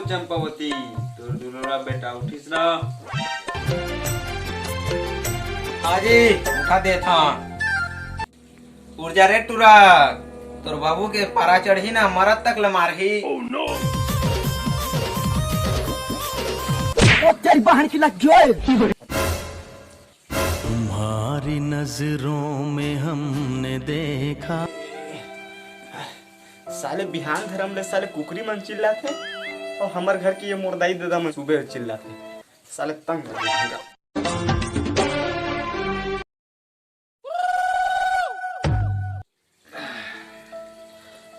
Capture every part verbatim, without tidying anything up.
चंपावती, तोर दुलरा बेटा उठिस ना? हाँ जी, उठा देत हँव। उठ जा रे टुरा, तोर बाबू के पारा चढ़ही ना, मरत तक ले मारही। ओ तेरी बहन की लग गई। तुम्हारी नजरों में हमने देखा। साले बिहान धरम ले साले कुकरी मन चिल्लाथे अउ हमर घर के ये मोर दाई ददा मन सुबह चिल्लाथे। साले तंग कर दिया।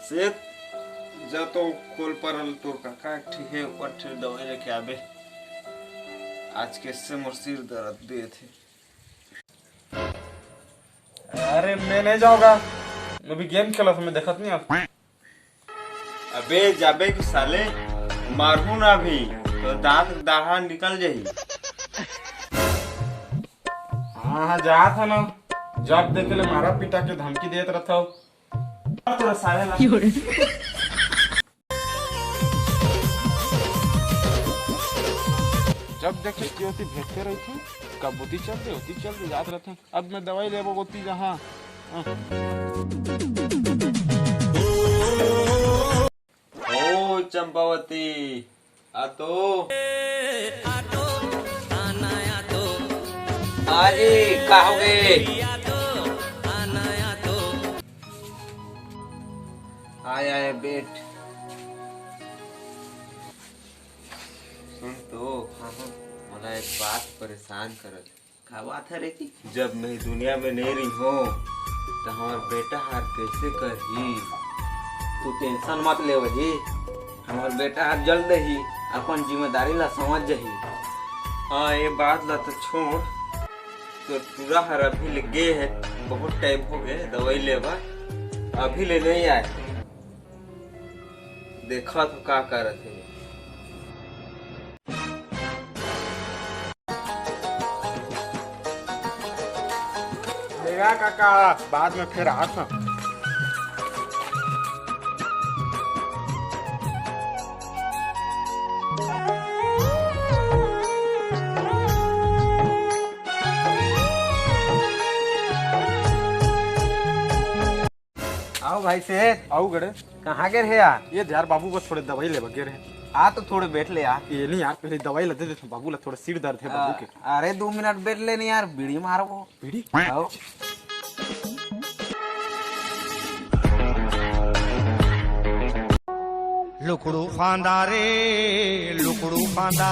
सेठ, जा तो खोल परल तोर काका एक ठी हे, ओकर ठी दवाई लेके आबे। आज कैसे मोर सिर दर्द देथे। अरे मैं नहीं जाऊंगा, मैं भी गेम खेलत हँव, मैं देखत नहीं हँव। अबे जाबे कि साले, मारहूँ ना अभी, तो दांत दाढ़ा निकल जाही। हाँ, हाँ, जात हँव ना, जब देखे ले मारा पीटा के धमकी देत रहत हव। तोरा साले ला। जब देखे कि ओती भेजते रहिथे, कब ओती चल दे, ओती चल दे, जात रहथे। अब मैं दवाई लेबो ओती जहाँ। ओ चंपावती, आ तो। अरे, का हो गे? आय, आय, बैठ। सुन तो, हाँ, हाँ। मोला एक बात परेशान करत हे। का बात हे रे जी? जब मैं दुनिया में नहीं रही हूँ, तो हमार बेटा हार कैसे करही? तू tension मत ले जी, हमार बेटा हार जल्द ही अपन जिम्मेदारी ला समझ जाही। हाँ, ये बात ला तो छोड़, तो टुरा हर अभी ले गे हे, बहुत टाइम हो गए दवाई लेबा, अभी ले नहीं आए। देखा तो का करत हे। लेगा काका, बाद में फिर आत हँव। आओ भाई सेठ। आओ गड़े। कहाँ गे रहे यार? ये यार बाबू बस थोड़े दवाई लेबा गे रहे। आ तो थोड़े बैठ ले यार। ये नहीं यार, पहले दवाई ला दे देता हूँ बाबू ला, थोड़ा सिर दर्द है बाबू के। अरे दो मिनट बैठ ले नहीं यार, बीड़ी मारबो। बीड़ी? आओ। लुकड़ू फांदा रे, लुकड़ू फांदा।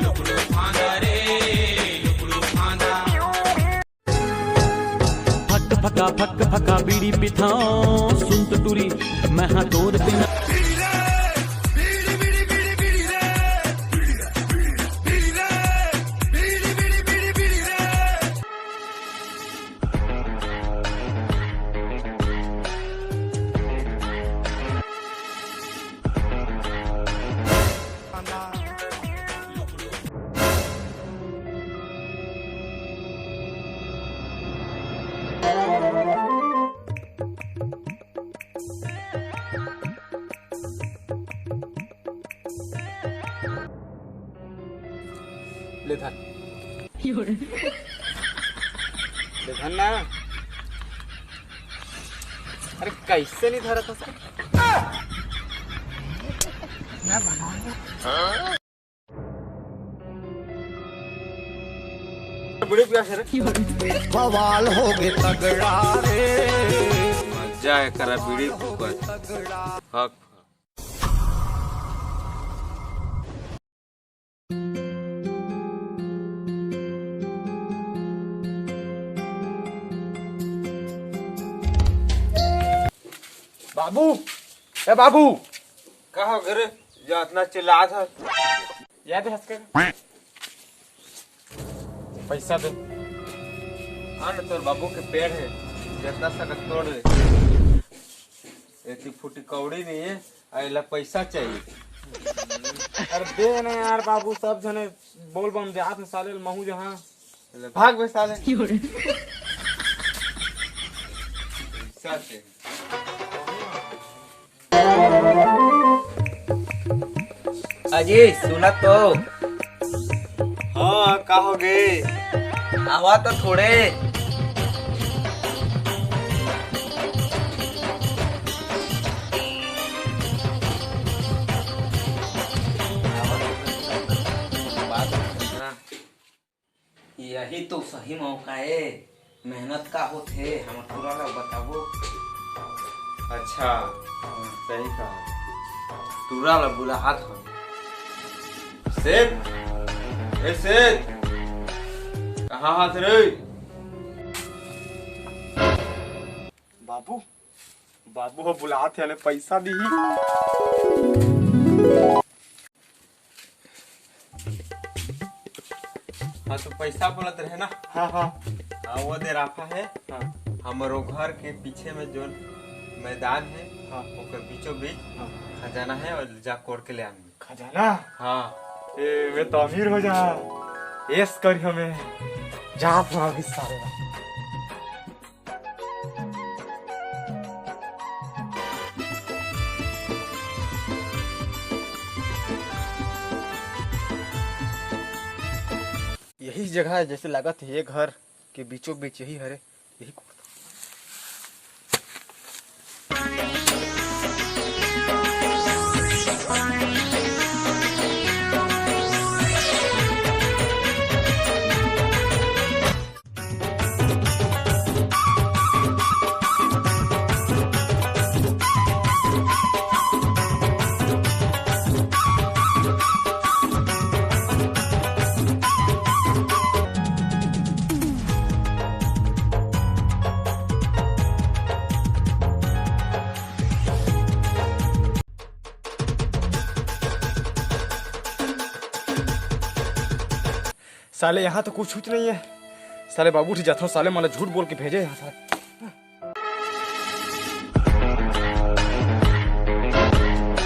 लुकड़ू फांदा रे, लुकड़ू फांदा। फक फका फक फका बीड़ी पिथौं, सुन तो टूरी, मैं हाँ तोर बिना। ले धर। ले धर ना। अरे कैसे नहीं धरा था सर? बड़े प्यास है रे। बवाल हो गए तगड़ा रे। मजा है करा बीड़ी फूकत। हक। बाबू, ए बाबू। का हो गे रे, जो अतना चिल्लात हस? याद है हंस के? पैसा दे। हाँ ना, तोर बाबू के पेड़ है, जितना सकत तोड़ ले। एती फूटी कौड़ी नहीं है, अइला पैसा चाहिए। अरे दे ना यार बाबू, सब जने बोल बम जात हे साले, महू जहाँ। ले भाग बे साले। पैसा चाहिए। अजी, सुना तो। हाँ, का हो गे? आवा तो थोड़े। यही तो सही मौका ए। मेहनत का होथे, हमर टूरा ला बताबो। अच्छा, सही कहा। टूरा ला बुलात हन। सेठ, ए सेठ, कहाँ हाथ रे? बाबू, बाबू ह बुलात हे, पैसा दिही। हाँ, तो पैसा बोलत रहे ना। हाँ, हाँ। हाँ, वो दे राखा है। हाँ। हमरो घर के पीछे में जो मैदान है, हाँ। ओकर बीचों बीच हाँ। खजाना है और जा कोड़ के ले आन। खजाना? हाँ। ए, मैं तो अमीर हो जा। ऐश करी हमें। जा अपना अभी सारे। यही जगह है, जैसे लागत है ये घर के बीचों बीच यही हरे, यही कोड़। साले, यहाँ तो कुछ, कुछ नहीं है। साले बाबू उठ जाता हूँ, साले मला झूठ बोल के भेजे यहाँ, साले।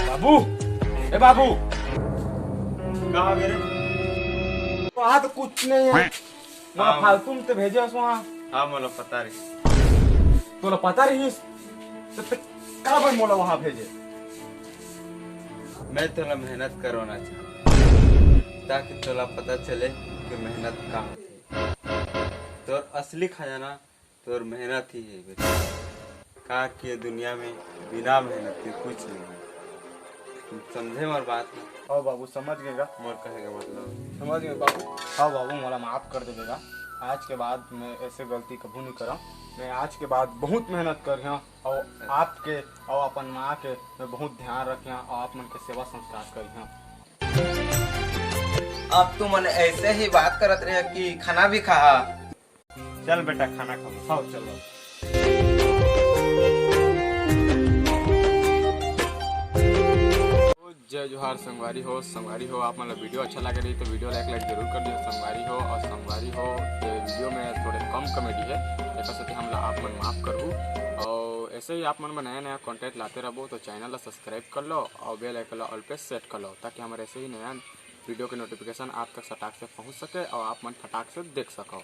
बाबू, ए बाबू। कहाँ गए रे? वहाँ तो कुछ नहीं है। वहाँ हाँ। फालतू में तो भेजे हस वहाँ। हाँ, मोला पता रही। तोला पता रही? तो, तो का भाई मोला वहाँ भेजे? मैं तोला मेहनत करवाना चाहता, ताकि तोला पता चले कि मेहनत का होती। तोर असली खजाना तोर मेहनत ही है बेटा। का के दुनिया में बिना मेहनत के कुछ नहीं है। तुम समझे मोर बात ना? हाँ बाबू, समझ गए गा। मोर कहे का मतलब? समझ गए बाबू। हाँ बाबू, मोला माफ कर देबे गा। आज के बाद मैं ऐसे गलती कभू नहीं करम। मैं आज के बाद बहुत मेहनत करिहा और आपके और अपन माँ के मैं बहुत ध्यान रखिहा और आप मन के सेवा संस्कार करिहा। अब तुमन ऐसे ही बात करत रहे कि खाना भी खा। चल बेटा, खाना खाओ, खाओ, चलो। जय जोहार संगवारी हो। संगवारी हो, आप मन ला वीडियो अच्छा लगे रही तो वीडियो ला एक लाइक जरूर कर दियो संगवारी हो। और संगवारी हो, ये वीडियो में थोड़े कम कॉमेडी है, एकर सेती हमला आप मन माफ करहू। और ऐसे ही आप मन में नया नया कंटेंट लाते रहबो तो चैनल ला सब्सक्राइब कर लो और बेल आइकन ला ऑल पे सेट कर लो, ताकि हमारे ऐसे ही नया वीडियो के नोटिफिकेशन आप तक सटाक से पहुंच सके और आप मन फटाक से देख सको।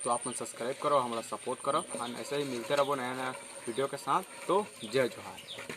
तो आप मन सब्सक्राइब करो, हमला सपोर्ट करो, हम ऐसे ही मिलते रहबो नया नया वीडियो के साथ। तो जय जोहार।